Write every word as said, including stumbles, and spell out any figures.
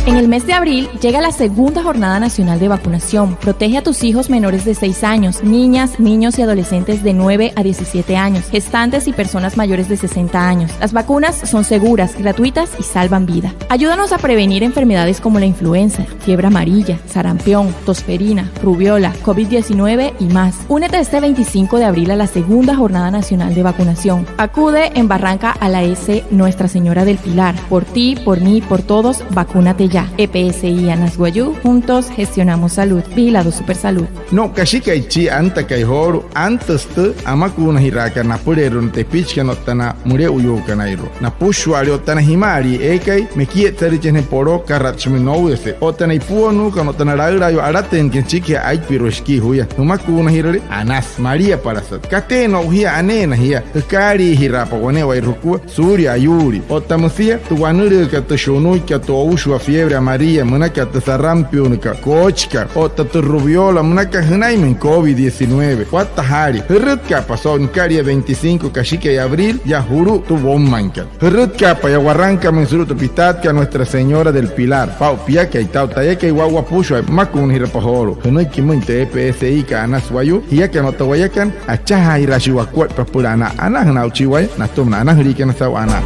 En el mes de abril llega la segunda jornada nacional de vacunación. Protege a tus hijos menores de seis años, niñas, niños y adolescentes de nueve a diecisiete años, gestantes y personas mayores de sesenta años. Las vacunas son seguras, gratuitas y salvan vida. Ayúdanos a prevenir enfermedades como la influenza, fiebre amarilla, sarampión, tosferina, rubéola, covid diecinueve y más. Únete este veinticinco de abril a la segunda jornada nacional de vacunación. Acude en Barranca a la ESE Nuestra Señora del Pilar. Por ti, por mí, por todos, vacúnate ya. EPSI Anas Wayuu, juntos gestionamos salud. Vigilado Supersalud. No'u kashikai chi antakai joolu'u, antüsü tü amakuunajiraakat napüleerua na tepichikana otta na müle'uyuukanairua, napüshua'ale otta na jima'alii eekai mekietsatüinjatüin poloo karatshimain nouyase, otta na ipuonuukana otta na laülaayuu alatüinjatüin süchikijee aippirua shikii juya. Jümakuunajirüle, anasü, maliapalasat. Katee no'u jia, aneena jia. Jükaaliijiraapa wane'ewai jukua suulia ayuulii. Otta müsia tü wanülüükat, tü shunuikat, tü oushua, fiebre amarilla münakat, tü sarampiónkat, koochikat otta tü rubéola münakat jünainmüin covid diecinueve. Watta jaali, jürütka'apa so'u nükalia veinticinco kashikai abril yaa julu'u tü woumainkat. Jürütka'apa yaa warankamüin sulu'u tü pitaatkat Nuestra Señora del Pilar. Paa'u piakai, taa'u tayakai, waa'u wapüshua, amakuunajirapa joolu'u. Jünüiki müin tü EPSIkat Anas Wayuu, jiakana otta wayakana, achajaajiraashii wakuaippa süpüla anaa. Anajüna aa'uchii waya natüma na anajüliikana saa'u anaa.